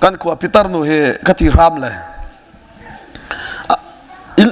Kan khua pitar nu hi ka ti hram le inn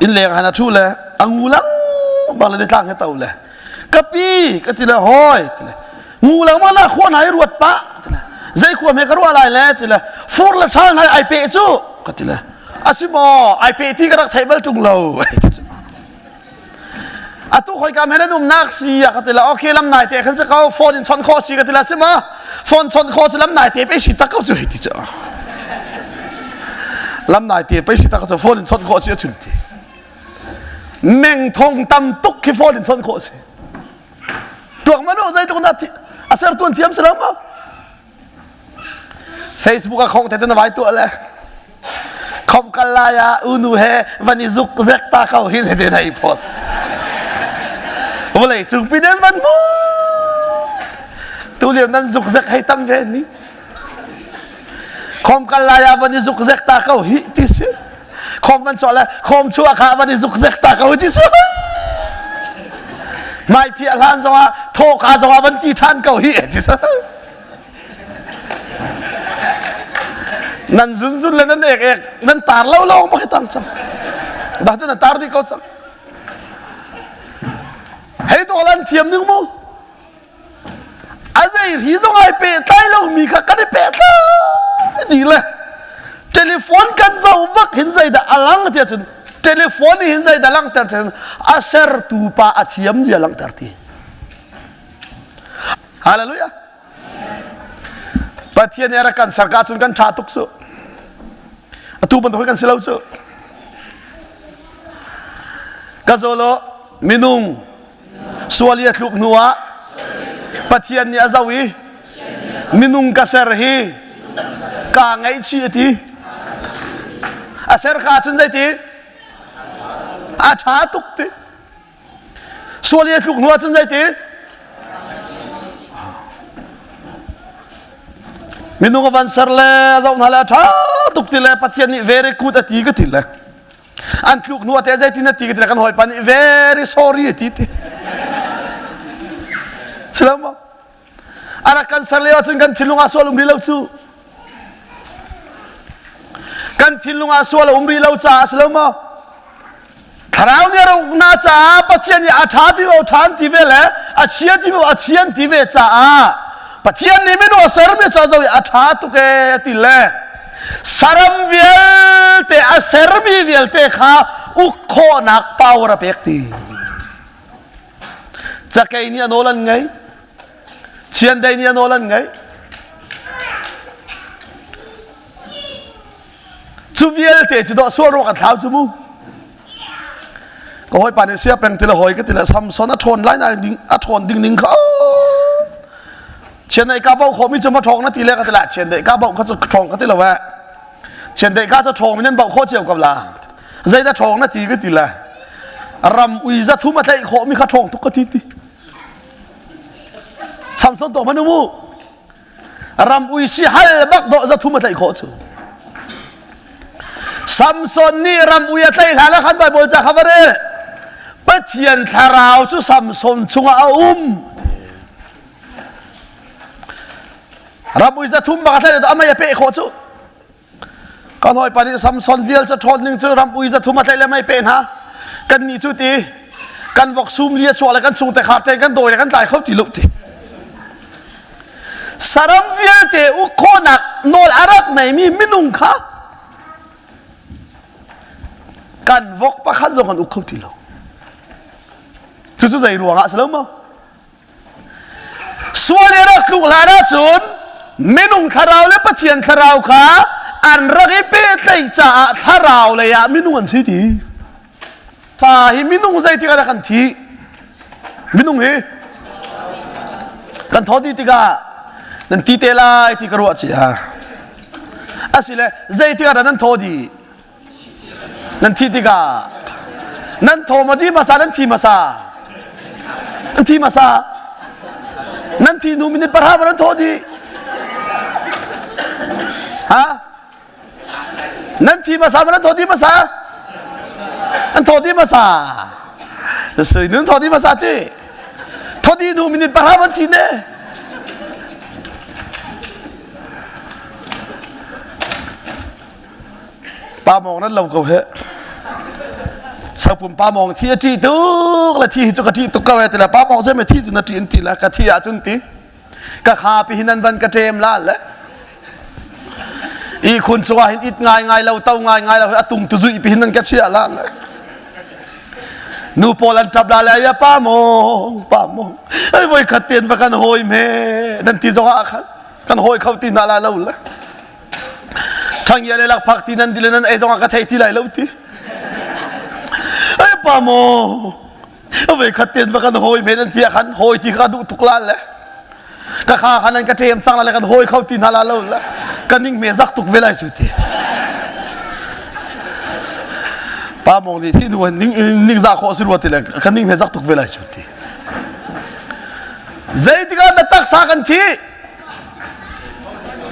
inn leng han a thu le a ngu lang bang le tlang he to le ka pi ka ti le hoi ti le ngu lang ma na khua nai ruat pa ti le zei khua me ka ruah lai le ti le fur le thal nai ai pe cu ka ti le asi maw ai pe ti ka rak theih bal tung lo Atu khoika men an umnak si a ka ti la okay lam nai te khan si ko phone in chon kho si ka ti la si ma phone chon kho si lam nai te pe si tak ko cu ti chu lam nai te pe si tak cu phone in chon kho si a chun ti meng thong tam tuk khi phone in chon kho si tuak manu zei tuk na a ser tuan thiam si lo ma Facebook a khong te cun a vai tuah le khom kal lai ah unu he van i zuk zek ta ko hi te hei post vawlei cung pin an van mu tu lio nan zuk zek hei tam ve ni khom kal lai ah van i zuk zek ta ko hi ti si khom van chuah le khom chuah kha van i zuk zek ta ko ti si mai phiah hlan zongah thawka zongah van ti ṭhan ko hi ti si nan zunzun le nan ek ek nan tar lo lo ma tang cang dah cu nan tar dih ko cang hei to lan thiam ning mu a zei ri zong ai pe tlai lo mi kha kan i pe tlai dih le telephone kan zoh bak hin zei dah alang ti ahcun telephone hin zei dah langter ti a sertu pa a thiam zia langter ti Hallelujah. Pathian nih a rak kan ser ka cun kan ṭha tuk cu. Atu bantuk kan si lo cu. Ka zolo minung sual i a tluk hnu ah Pathian nih a zoh i minung ka ser hi kaa ngaihchih a ti. A ser ka cun zeiti? A ṭha tuk ti. Sual i a tluk hnu ahcun zeiti? Minung a van ser le a zoh hna le a ṭha tuk ti le Pathian nih very good a ti ka ti le an tluk hnu ah teh zeitin a ti ka ti le kan hawipa nih very sorry a ti ti. Si lo maw? A rak kan ser lio ahcun kan thinlung ah sual um rih lo cu. Kan thinlung ah sual a um rih lo caah a si lo maw? Thlarau nih a rak uk na caah Pathian nih a ṭha ti maw ṭha an ti ve le a chia ti maw a chia an ti ve caah Pathian nih minung a sermi ca zo i a ṭha tuk ee a ti le saram vialte a sermi vialte kha uk khawhnak power a pek ti. Cakei nih a nawl an ngei. Chiandei nih a nawl an ngei. Cu vialte cu dawh sual ruak an thlau cu mu. Ka hawipa nih sia peng ti le hawi ka ti le Samson a ṭhawn lai na ding a ṭhawn ding ning kha chiandei ka bauh khawh mi cu ma ṭhawng na ti le ka ti la chiandei ka bauh kha cu ṭhawng ka ti lo eh chiandei ka cu ṭhawng min an bauh khawh cio ko la zeidah ṭhawng na ti ka ti le ram ui za thum a tlaih khawh mi kha ṭhawng tuk ka ti ti Samson to manu mu ram ui si hal bak dawh za thum a tlaih khawh cu Samson nih ram ui a tlaih hlan ah khan Bible ca kha va rel Pathian thlarau cu Samson chungah a um ram ui za thum bak a tlaih amei a peh khawh cu Kan hawipa nih Samson vial cu ṭhawn ning cu ram ui zathum a tlaih le mei pe hna. Kan nih cu ti kan vok sum li a chuah le kan chung te khar te kan dawi le kan tlai kho ti lo ti. Saram vialte uk khawhnak nawl a rak neimi minung kha kan vok pakhat zong kan uk kho ti lo. Cucu zei ruangah si lo maw? Sual i rak tluk hlan ahcun minung thlarau le Pathian thlarau kha an rak i pehtlaih caah thlarau lei ah minung an si ti. Sa hi minung zeitik ah dah kan thi? Minung hi kan thaw dih tikah nan ti te lai ti ka ruah cia. Asile zeitik ah dah nan thaw dih? Nan thi tikah nan thaw ma di hmasa nan thi hmasa nan thi hmasa nan thi hnu minute pahra ma nan thaw dih ha nan thi hmasa ma nan thaw dih hmasa nan thaw dih hmasa sui nun thaw dih hmasa ti thaw dih hnu minute pahra ma thi ne. Pa mawng nan lo ko he. Sopum pa mawng thi a ṭih tuk le thi hi cu ka ṭih tuk ko he ti le pa mawng zei thi cu na ṭih an ti le ka thi ahcun ti ka kha pi hin an van ka ṭem la le ihkhun cungah hin it ngai ngai lo to ngai ngai lo a tung tu zui pi hin nan ka chiah la le nu pawl an ṭap la le ya pa mawng pa mawng ai voi khat ten va kan hawi me nan ti zong ah khan kan hawi kho ti hna la lo le Ṭhangia le lakphak ti nan dile nan ei zongah ka thei ti lai lo ti. Ai pa maw, voi khat ten va kan hawi men an ti ah khan hawi ti kha duh tuk la le. Ka kha khan an ka ṭem cang la le kan hawi kho ti hna la lo le. Ka ning me zak tuk ve lai su ti. Pa mong nih thi nu ning ning za khawh si rua ti le ka ning me zak tuk ve lai su ti. Zeitikah na taksa kan thi?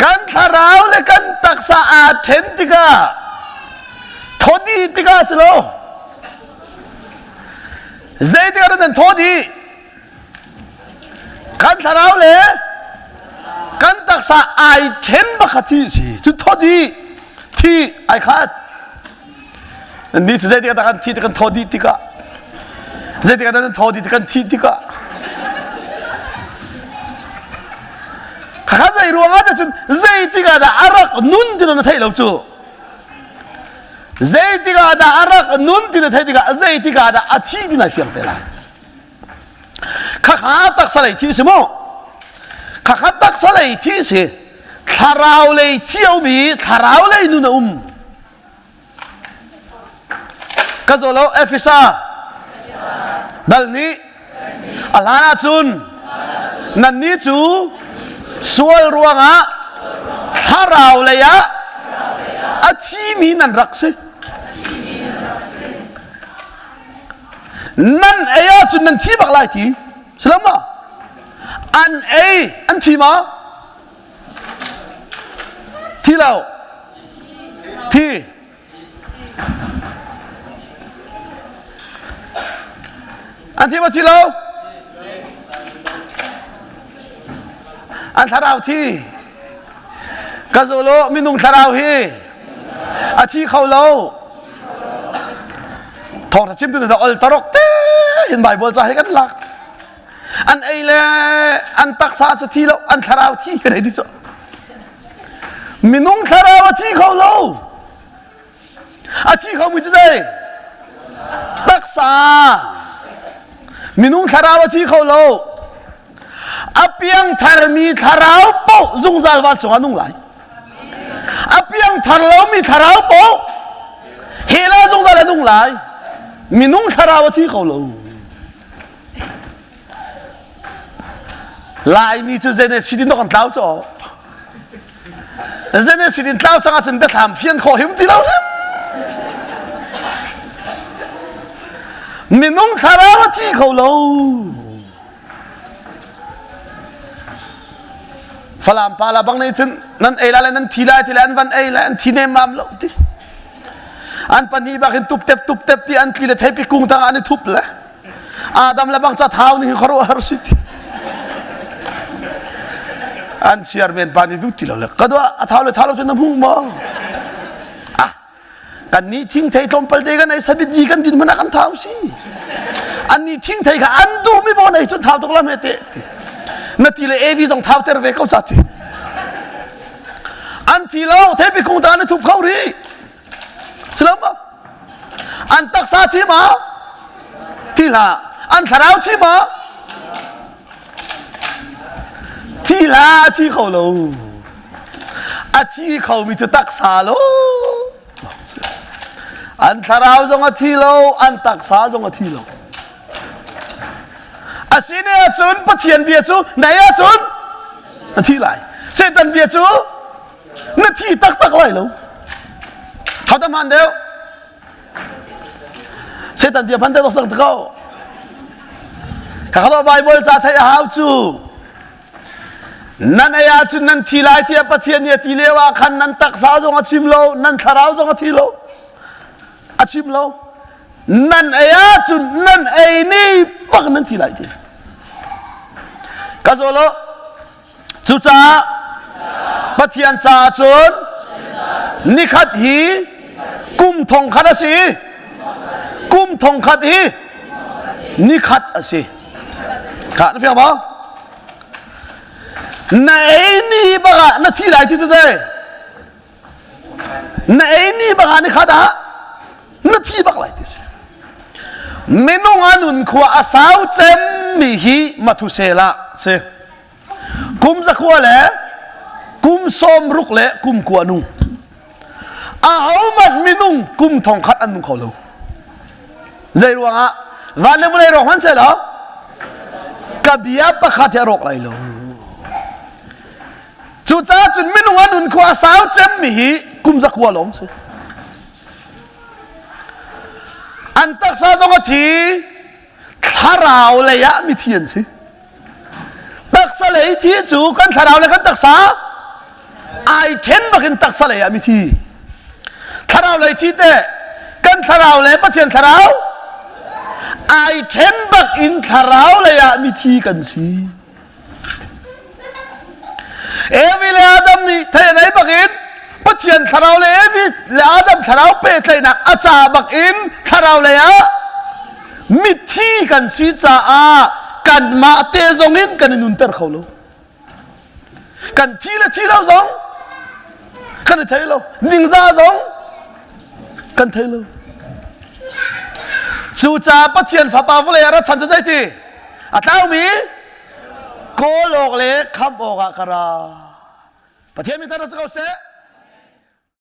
Kan thlarau le kan taksa aa ṭhen tikah thawt dih tikah a si lo. Zeitikah dah nan thaw dih? Kan thlarau le kan taksa ai ṭhen bak kha thi a si. Cu thaw dih, thi ai khat. Ni cu zeitikah dah kan thi kan thaw dih tikah zeitikah dah nan thaw dih kan thih tikah khakha zei ruangah cun zeitikah dah a rak nun ti na theih lo cu zeitikah dah a rak nun ti na theih tikah zeitikah dah a thi ti nai fiang te lai khakha taksa lei thi si mu khakha taksa lei thi si thlarau lei thi a um i thlarau lei nun a um Ka zaw lo Efesa dal nih a hlan ahcun nannih cu sual ruangah thlarau lei ah a thimi nan rak si. Nan ei ahcun nan thi bak lai ti. Silam ma? An ei an thi ma? Thi lo. Thi. An thi maw thi lo? An thlarau thi. Ka zolo minung thlarau hi a thi kho lo. Thawngtha chim tu na ol tarok te hin Bible ca he kan lak. An ei le an taksa cu thi lo, an thlarau thi kan ei ti cu. Minung thlarau a thi kho lo. A thi kho mi cu zei? Taksa. Minung thlarau a thi kho lo. A piangtharmi thlarau paoh zungzal vancung ah nung lai. A piangthar lomi thlarau paoh hell ah zungzal a nung lai. Minung thlarau a thi kho lo. Laimi cu zei sidin kan tlau caw. Zei sidin tlau cang ahcun biathlam fian khawh him ti lo hrim. Minung thlarau a thi kho lo. Falam pa la bang nih cun nan ei lai le nan thi lai ti le an van ei le an thi nem mam lo ti. An pahnih bak in tup tep tup tep ti an tli le theipi kung tang ah an i thup le. Adam le bang ca thau nih khuaruahhar si ti. An chiar men pa nih duh ti lo le ka dua a thau le thau lo cu na hmu maw? Ah, kan nih thingthei tlawmpal te kan ei sabit ji kan din hmanh ah kan thau si. An nih thingthei kha an duh mi bon ei cun thau tuk la me te ti. Na ti le AV zong thau ter ve ko ca ti. An thi lo theipi kung ta na thup kho rih. Silam ma? An taksa thi ma? Thi hlah. An thlarau thi ma? Thi hlah a thi kho lo. A thi khomi cu taksa lo. An thlarau zong a thi lo, an taksa zong a thi lo. A si ne ahcun Pathian bia cu nei ahcun a thi lai. Satan bia cu na thi taktak lai lo thata hman deuh Satan bia hman deuh sang ko ka Bible ca theih a hau cu nan ei ahcun nan thi lai tiah Pathian nih a ti lio ah khan nan taksa zong a chim lo nan thlarau zong a thi lo a chim lo nan ei ahcun nan ei ni bak nan thi lai ti ka zaw lo Cucaah Pathian caah cun nikhat hi Kum thong khat a si. Kum thong khat hi ni khat a si. Kha na fiang maw? Na ei ni bak ah na thi lai ti cu zei? Na ei ni bak ah ni khat ah na thi bak lai ti si. Minung a nun khua a sau cem mi hi Mathusela si. Kum zakua le kum sawm ruk le kum kua nung. Ahohmanh minung kum thong khat an nung kho lo. Zei ruangah? Van le vawlei rawk hmanh seh law ka bia pakhat hi a rawk lai lo. Cucaah cun minung a nun khua a sau cemmi hi kum zakua lawng si. An taksa zong a thi, thlarau lei ah mithi an si. Taksa lei thi cu kan thlarau le kan taksa ai then bakin taksa lei ah mithi. Thlarau lei thi te kan thlarau le Pathian thlarau ai then bak in thlarau lei ah mithi kan si. Evi le Adam nih thei nei bakin Pathian thlarau le Evi le Adam thlarau pehtlaihnak a ca bakin thlarau lei ah mithi kan si caah kanmah te zong in kan i nunter kho lo. Kan thi le thi lo zong kan i thei lo. Ningzah zong kan thei lo. Cucaah Pathian Fapa vawlei ah rat chan cu zeiti? A tlaumi kawl awk le khamh awkah ka ra. Pathian mi thar si ko seh.